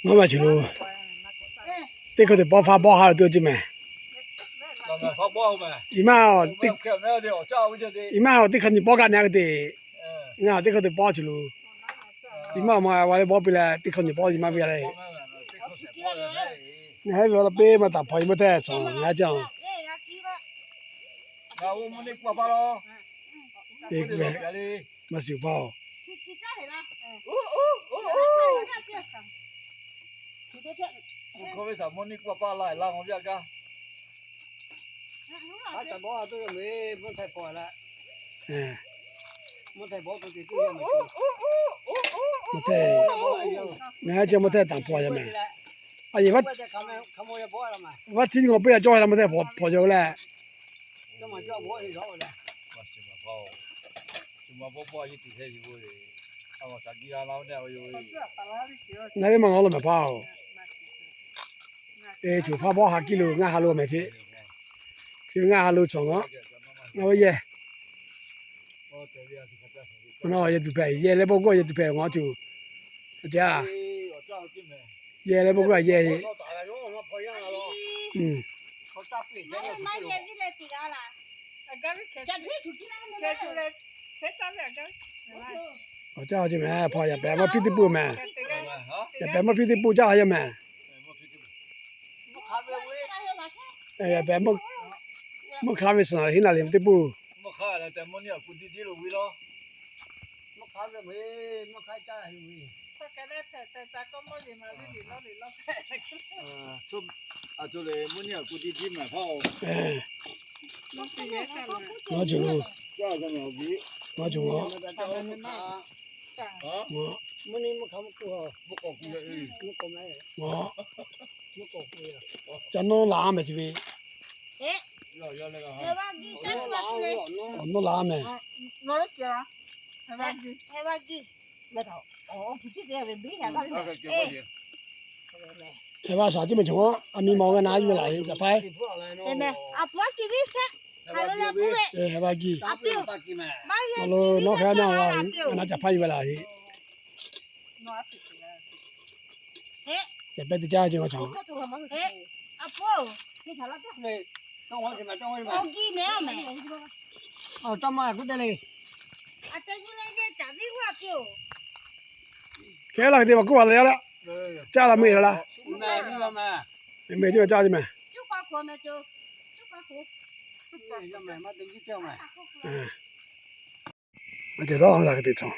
Maˇ maˇ ceuˬ lo, teˇ hkui teˇ pawˆ faˇ bawˆ ha lo te ceˇ mehˍ. I maˇ, i maˇ teˇ hkui nyi pawˆ gaˇ na k'o te, ngaˬ teˇ hkui teˇ pawˆ ceuˬ lo, i maˇ ma wa le bawˆ piˇ leh teˇ hkui nyi pawˆ i maˇ piˇ le. Ngaˬ heˉ ve awˬ lawn peˇ maˇ taˍ hpaw, i maˇ tehˇ cawˬ ngaˬ ceˇ. Maˇ shuˍ hpaˇ-oˬ. Maˇ tehˇ, ngaˬ ceˇ maˇ tehˇ taˍ hpaw yaˇ mehˍ. A yehˬ, vaˇ htiˇ nyi k'awꞈ peˇ a cawˇ la maˇ tehˇ hpaw yaˇ-oˬ leh. Ngaˬ ve maˇ ngawˬ lo mehˍ hpaˇ-oˬ. Eˬ, cawˬ faˇ bawˆ ha kiˇ lo ngaˇ ha lo mehˍ ceˇ. Chi ve ngaˇ ha lo cawˬ ngaˬ, ngaˬ ve yehˬ, yehˬ tuˬ hpehꞈ, yehˬ leh bon g'awˇ yehˬ tuˬ hpehꞈ ngaˬ tuˬ. Aˬ, yehˬ leh bon g'awˇ yehˬ. Awˬ caˇ awˬ ceˇ mehˍ, hpaw yaꞈ pehˍ maˇ piˇ teˇ pawˆ mehˍ. Yaꞈ pehˍ maˇ piˇ teˇ pawˆ caˇ ha yaˇ mehˍ. Yaꞈ pehˍ mvuhˇ hk'aˇ ve suhˍ naˍ riˍ hiˉ naˍ riˍ ve teˇ pawˆ. Ngaˬ ceuˬ lo, ngaˬ ceuˬ ngaˬ, ngaˬ, ngaˬ, ca nawˇ la mehˍ chi ve. Awˬ nawˇ la mehˍ. Heh va shaˍ tiˉ mehˍ cawˬ, a miˇ ma g'a na yuˬ ve laˬ, caꞈ hpaˇ. Heh va giˇ. Nawˬ lo nawˉ hk'e na, a na caꞈ hpaˇ yuˬ ve laˬ heˆ. Caꞈ pehˇ teˇ caˇ ce ngaˬ cawˬ. Hk'e laˇ hk'e te maˬ kuˉ va le a laˇ. Caˇ la meuˇ la laˇ. Mehˬ teˇ ma caˇ teˇ mehˬ. Maˇ ceuˬ dawˇ la hk'e te cawˬ.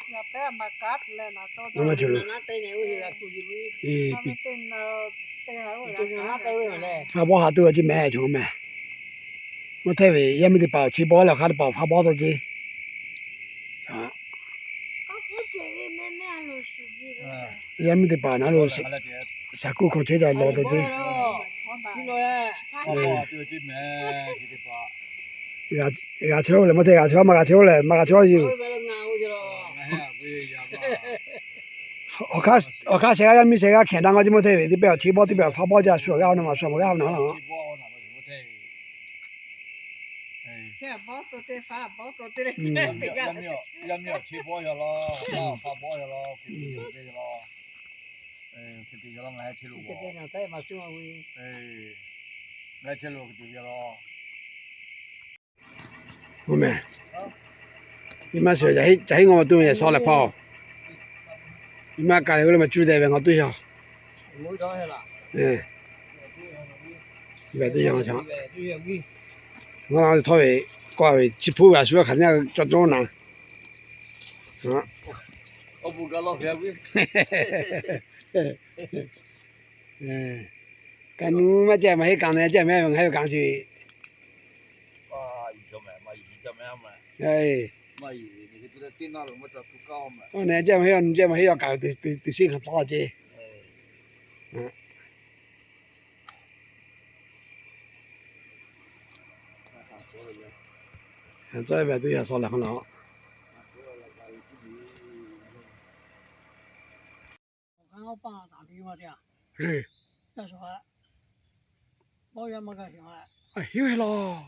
Maˇ ceuˬ lo. Faˇ bawˆ ha tuˬ a ceˇ mehˬ cawˬ mehˬ. Maˇ htehˇ ve yaˇ miˇ teˇ hpaˍ awˬ chi bawˆ leh awˬ hk'aˇ teˇ hpaˍ awˬ faˇ bawˆ taw ceˇ. Yaˇ miˇ teˇ hpaˍ na lo, shaˍ kuˆ hkawˇ chehˇ ca lawˬ taw ceˇ. G'a chehˇ lawˬ leh maˇ htehˇ, g'a chehˇ lawˬ maˇ g'a chehˇ lawˬ leh maˇ g'a chehˇ lawˬ yoˬ. Awˬ hk'aˇ shehˍ g'aˇ yaˇ miˇ shehˍ g'aˇ hkehˍ na ngaˬ ceˇ maˇ htehˇ ve teˇ pehˇ awˬ chi bawˆ teˇ pehˇ awˬ faˇ bawˆ ca shu awˬ g'aˇ awˬ na maˬ shu awˬ maˬ g'aˇ awˬ na laˇ. Mehˬ, i maˇ shiˍ caꞈ henˉ ngaw ma tuˬ ve yehˬ shaw lehˬ hpaˇ-oˬ. I maˇ kaˬ lehˬ g'uˇ leh maˬ cuˇ deh ve ngaˬ tuˬ yaˇ. Ve tuˬ yaˇ, ngaˬ htawˇ ve kawˆ ve chi hpuˇ g'a shu a hk'aˬ nyaˇ cawˬ cawˬ naˍ. Kaꞈ nu maˇ cehˇ maˇ heˆ, kaꞈ na cehˇ mehˍ ve ngaˬ heˆ ve kaꞈ chi. Awˬ na cehˇ maˇ heˆ, awˬ nu cehˇ maˇ heˆ, awˬ kaꞈ teˇ shiˉ hk'aˬ taw ceˇ. Tcuh ve tuˬ yaˇ shaw lehˬ hk'aw naˬ. Heˆ, heˆ laˬ.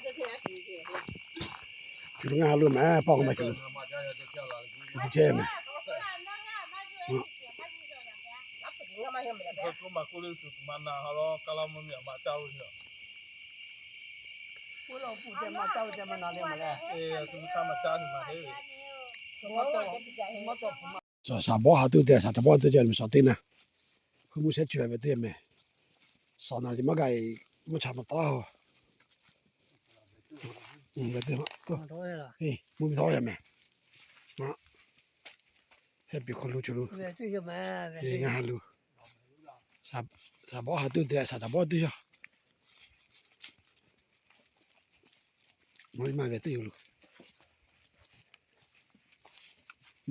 Ngaˬ ha lo mehˍ, paw k'o ma, ngaˬ ha lo mehˍ. Shaˍ bawˆ ha tuˇ te, shaˍ bawˆ ha tuˇ ce, mehˍ shaˍ teˇ naˇ. Hkui mvuhˇ shehˉ chi ve teˇ mehˍ. Shaˍ naˍ liꞈ maˇ gaˬ, mvuhˇ cha maˇ taˉ-oˬ. Mvuhˇ miˬ tawˆ ve mehˍ. Hehˉ piˍ hk'aw lo cawˬ lo. Ngaˬ ha lo. Shaˍ bawˆ ha tuˇ te, shaˍ bawˆ tuˇ yaˇ. Maˇ ve teˇ yoˬ lo.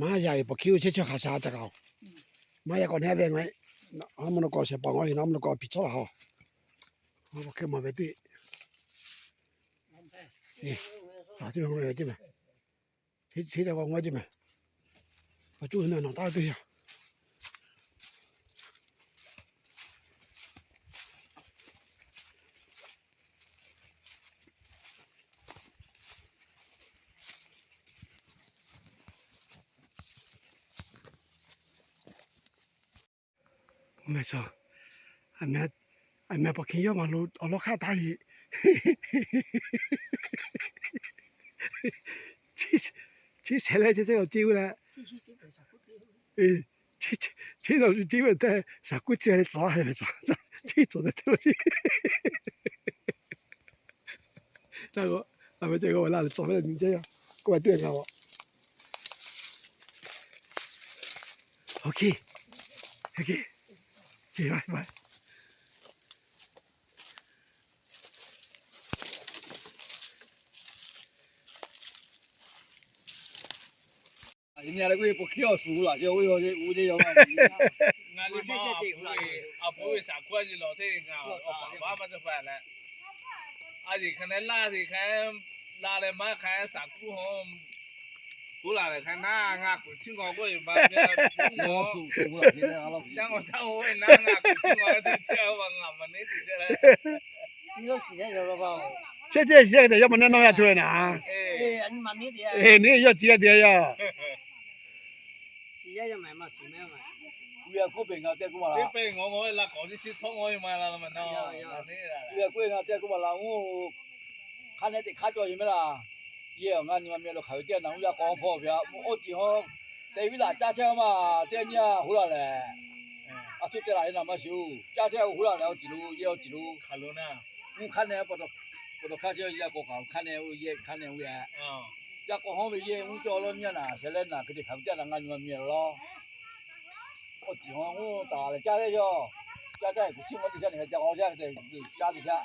Maˇ yaˇ ve paw hkiˇ oˇ chehˇ chehˇ hk'a sha ca kaꞈ-oˬ. Maˇ yaˇ k'awꞈ neˇ ve ngaˬ, a mvuhˇ naw k'aw shehˍ hpaw ngaˬ hui a mvuhˇ naw k'aw piˍ cawˇ laˬ haw. Paw hkiˇ maˇ ve teˇ a, teˇ ve teˇ mehˍ. Chi ca k'awꞈ ngaw ce mehˍ. Pa cuˇ hui na nawˬ taˉ ve teˇ yaˇ. Mehˍ, a mehˍ paw hkiˇ yawˇ maˬ lo awˬ lawn hk'aˇ taˍ yeˬ. Chi shehˍ leh chi teˇ law ce ve leh, chi law ce ve tehꞈ shaˍ kuˉ ce ve tcuh, chi tcuh tehꞈ ce law ce. Taˇ k'o, a ve teˇ g'aˇ la leh tcuh ve nyi ce yaˇ, k'oˆ ve teˇ g'aˇ a. Okay. Okay. Okay, bye, bye. Aˬ, nyi leh k'oˆ ve paw hkiˇ awˬ shuˍ laˬ ce, oˇ ve oˇ ce yaw. Ngaˬ le ma, a pu ve shaˍ kuˉ a nyi lawˬ teˇ ngaˬ awˬ paˍ maˇ maˇ ca pa leh, a yeˬ hk'aˬ ne laˇ teˇ hk'e, la leh maˇ hk'aˬ shaˍ kuˉ haw, kuˉ la leh hk'aˬ naˉ ngaˬ kuˬ chiˇ ngaw k'oˆ ve ma, yaˇ ngaw caˇ oˇ ve naˉ ngaˬ kuˬ chiˇ ngaw teˇ chehˇ a va ngaˬ maˬ neˉ tuˬ chehˇ leh, yawˇ shiˍ yaˇ yaw la va-oˬ. Chehˇ chehˇ shiˍ yaˇ hk'e te yawˇ maˇ naˆ nawˇ yaˇ htoꞈ ve naˍ. Eˬ, nehˬ yawˇ chi yaˇ te yaˇ. Hk'aˬ nehˆ teꞈ hk'aˇ cawˬ yoˬ mehˍ laˇ. Yehˬ awˬ ngaˇ nyi ma meh lo hk'aˬ ve teˇ naˍ uˇ yaˇ k'aw hpawˇ ve a, oˇ tiꞈ hawˉ te viˉ laꞈ caˇ chehˇ ma, teˇ nyi a hoˉ laˬ lehˬ, a htoꞈ te laˬ e naˍ maˇ shiˍ oˬ. Caˇ chehˇ a hoˉ laˬ lehˬ, oˇ tiꞈ lo yehˇ oˇ tiꞈ lo hk'aˬ lo naˍ, mvuhˇ hk'aˇ nehˬ, pa taw hk'aˇ chehˇ yaˇ k'aw kaꞈ hk'aˇ nehˬ oˇ yehˇ hk'aˇ nehˬ oˇ ve a, yaˇ k'aw hawˉ ve yehˇ mvuhˇ cawˇ lawˇ nyiˇ a naˍ sheh leh naˍ hk'e te hk'aˬ ve teˇ naˍ ngaˇ nyi ma meh lo laˇ. Oˇ tiꞈ hawˉ oˇ taˍ leh caˇ chehˇ yaˇ, caˇ caˇ kuˬ chiˇ mvuh teˇ shaˆ nehˬ ca k'aw caˇ te, caˇ teˇ shaˆ.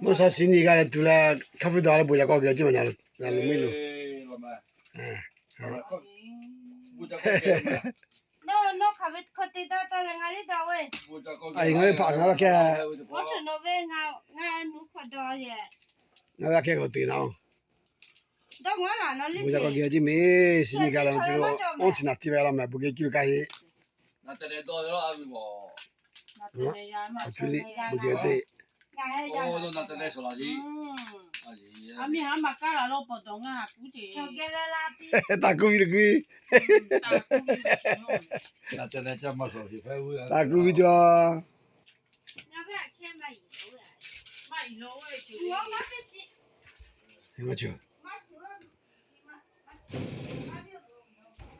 Mvuhˇ sha shi nyi g'a leh tuˬ leh hk'a hpfuhˇ dawˬ leh bon yaꞈ k'aw geh jiˇ ma naˍ loˍ miˇ loˬ. Aˬ, ngaˬ ve hpaꞈ ngaˬ ve hkehˇ, ngaˬ ve hkehˇ k'awꞈ te naˍ. Bon yaꞈ k'aw geh jiˇ miˇ shi nyi g'a leh tuˬ, oˇ chi naˍ tiˇ ve la mehˍ bon geh cuˇ kaˇ heˆ. Awˬ cuˇ liˇ bon geh teˇ taˍ kuˇ ve teˇ kuˇ, taˍ kuˇ ve cawˬ.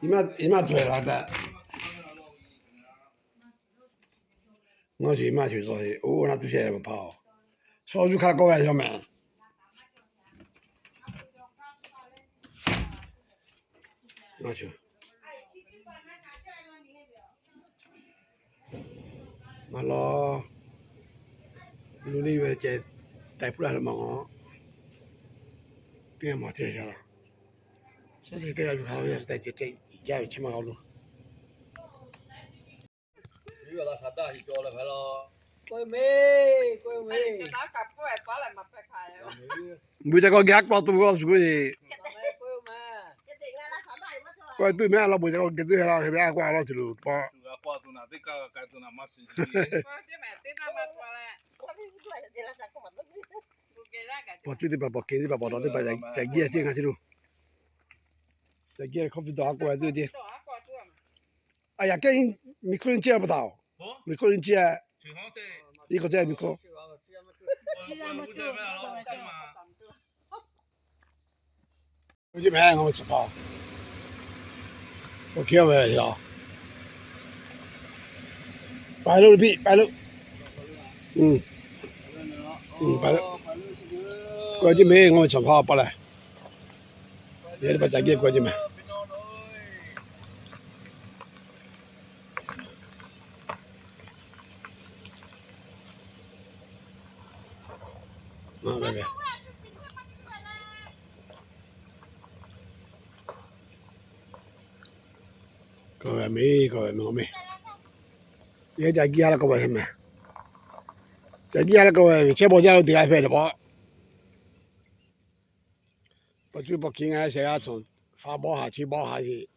Iˉ maˇ tuˬ e la tehꞈ, ngaˬ shuˍ iˉ maˇ shuˍ tcuh oˇ naˆ tuˬ shehˍ maˍ hpaˇ-oˬ, shaw zuˇ hk'a k'oˆ ve yaw mehˍ. Maˇ law, lu liˇ ve ceh, taiˍ puˉ la lo maˬ, teˇ g'aˇ maˬ ceh yaˇ laˬ, shaˉ ceh teˇ g'aˇ yuˬ hk'a lo yaˇ ceh, yaˇ ve chi maˇ g'a lo. Bon ca k'aw geh aˉ k'aw tuˬ g'aw shuˍ k'oˆ e. K'oˆ tuˬ mehˍ law, bon ca k'aw geh tuˬ heh la hk'e te aˉ k'aw laˇ tuˬ loˬ pa. Paw cuˇ teˇ hpaˍ, paw keˬ teˇ hpaˍ, paw dawˬ teˇ hpaˍ, ca giˇ a ceˇ ngaˬ chi lo. Ca giˇ hkawˇ hpu dawˬ aˉ k'aw tuˬ ceˇ. A yaꞈ kehˉ, miˬ hkawˇ nyi ciˇ a pa taˍ-oˬ. Miˬ hkawˇ nyi ciˇ a. Iˉ hk'awꞈ ceˇ miˬ hkawˇ. K'oˆ jiˇ mehˍ ngaˬ hui chi hpaˍ, k'oˆ hk'e ve a, pai lo piˇ pai lo. K'oˆ jiˇ mehˍ ngaˬ hui chi hpaˍ pa lehˬ, yaˇ teˇ hpaˍ ca giˇ k'oˆ jiˇ mehˍ. K'oˆ ve mehˍ, k'oˆ ve mehˍ, k'oˆ mehˍ. Yehˇ ca giˇ ha leh k'oˆ ve mehˍ. Ca giˇ ha leh k'oˆ ve, chehˇ bawˬ jaˇ lo teˇ g'aˇ hpehꞈ leh pa. Paw cuˇ paw hkiˬ ngaˬ shehˍ g'aˇ cawˬ, faˉ bawˆ haˍ, chi bawˆ haˍ yeˬ.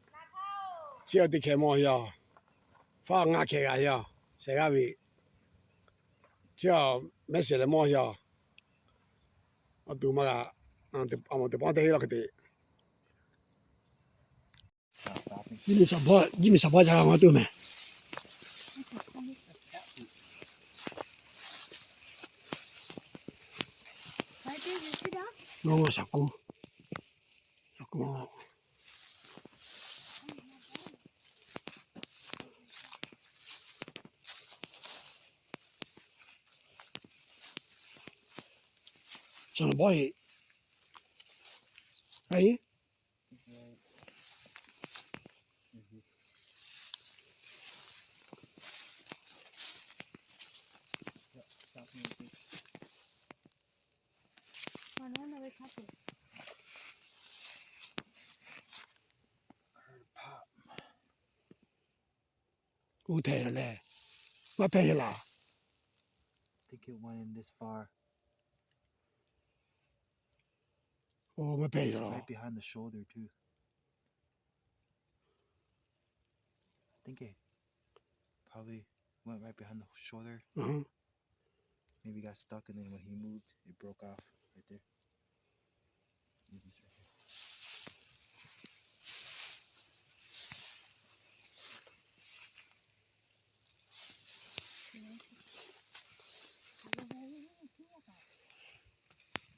Chi a teˇ hkeh mawˇ yaˇ, faˉ ngaˇ hkeh g'a yaˇ, shehˍ g'aˇ ve. Chi a mehˉ shehˍ leh mawˇ yaˇ. Awˬ tuˬ maˇ g'a, a mawˬ teˇ paw teˇ heˆ law hk'e te. Jiˇ miˬ shaˍ hpawˇ, jiˇ miˬ shaˍ hpawˇ ca g'a ma tuˬ mehˍ. Ngaˬ shaˍ kuˇ, shaˍ kuˇ. Chaw bawˆ e. Oˇ hpehꞈ leh, maˇ hpehꞈ laˬ. Oˇ maˇ hpehꞈ laˬ. maybe got stuck, and then when he moved, it broke off right there. Maybe it's right here.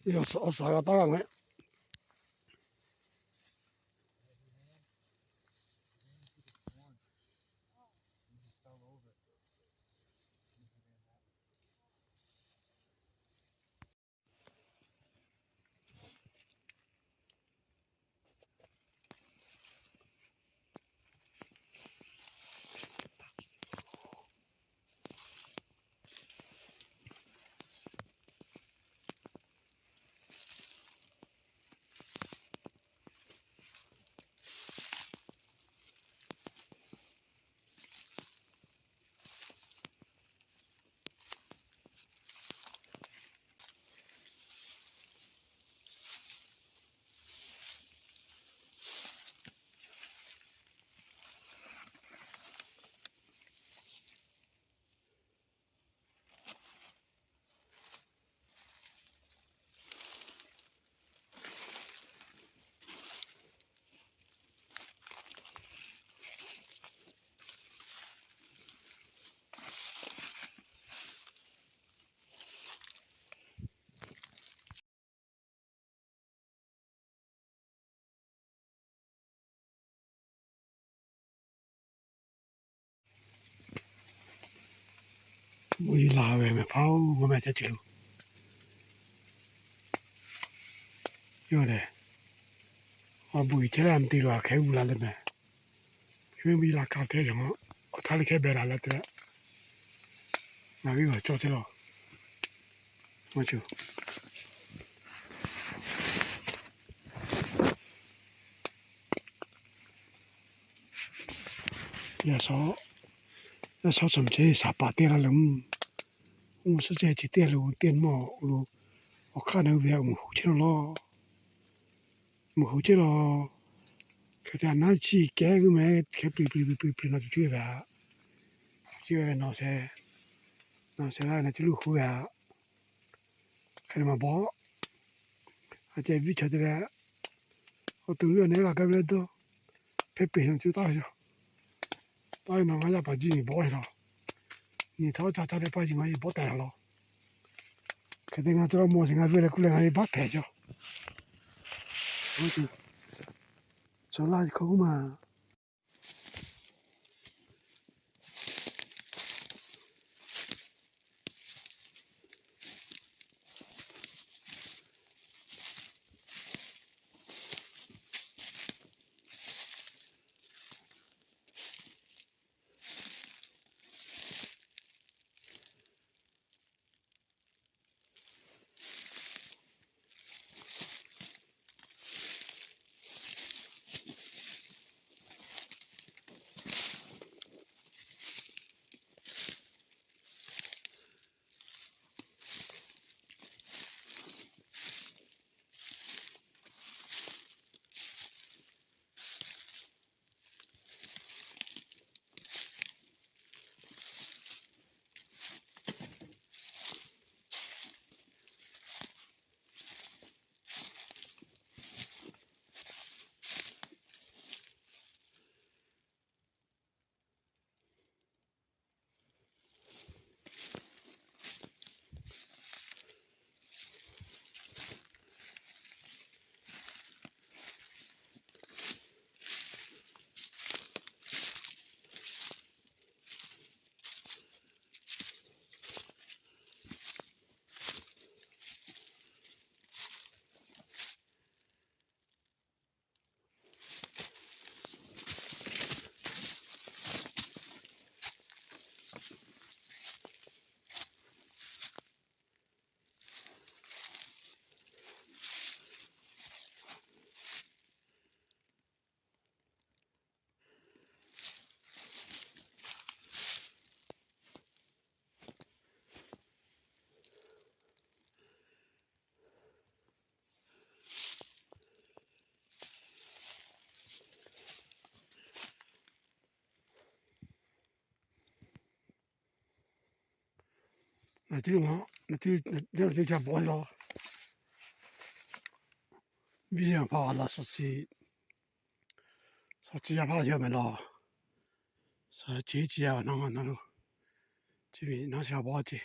Yawˇ suh awˬ suhˍ g'a taˇ g'a meh. Mvuhˇ yeˬ laˬ ve mehˬ hpaˇ-oˬ, g'aw meh ca ce lo. Yawˇ lehˬ, awˬ bon uiˍ chehˇ leh a meh te lo a hkeh g'uˇ la leh mehˬ. Hk'e ve mvuhˇ yeˬ laˬ kaꞈ te yaˬ ma, awˬ htaˇ leh hkehˇ beh laˬ leh te leh, ngaˬ viˉ g'aw cawˇ chehˇ law. Maˇ cuˬ. Yaꞈ shaw, yaꞈ shaw chaw meh ce shaˍ paˍ teˇ g'aˇ la leh mvuhˇ, mvuhˇ suhˉ ceh ce teˇ g'aˇ lo teˇ mawˇ lo, awˬ hk'aˇ na ve a muiˬ hoꞈ chehˇ law law. Muiˬ hoꞈ chehˇ law. Hk'e te a naˉ chi kehˉ g'uˇ meh hk'e pliˍ pliˍ pliˍ pliˍ pliˍ na tuˬ cuˇ ve a, cuˇ ve nawˬ sheh, nawˬ sheh laˇ na cuˇ luˇ hoꞈ ve a. Hk'e te maˬ bawˆ, a ceh viˉ chaw te leh, awˬ to viˉ awˬ nehˬ g'a gaˇ ve leh dawˇ, hpehˇ peˬ na cuˇ taˍ ve yoˬ. Taˇ ve nawˬ ngaˬ yaˇ paˍ jiˇ nyi bawˆ ve law. Nyi htaˇ ca ca leh paˇ yeˬ ngaˬ yeˬ bawˆ tehꞈ la law. Hk'e te ngaˬ te law mawˬ sheˍ ngaˬ ve leh kuˇ leh ngaˬ yeˬ baˆ hpehꞈ jaw. Chaw laˇ hkawˇ k'oˆ maˬ. Ngaˬ tiˉ lo ma, Teˇ ca bawˬ law. Video hpaˇ laˬ suhˍ shiˍ. Shaw chi yaˇ hpaˇ yawˇ mehˍ law. Shaw chi chi yaˇ na na lo. Chi ve naˉ sha bawˬ ce.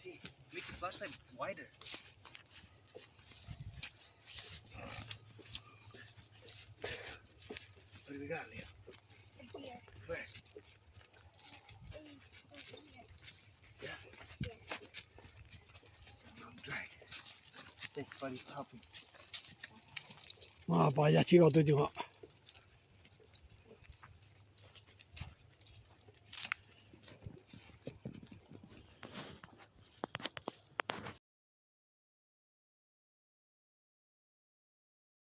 See, make the flashlight wider. What do we got, Leah? It's here. Where? It's over here. Yeah. Yeah. I'm dry. Thanks, buddy, for helping. Maˇ pa yaˇ chi g'aw tuˬ ce k'o.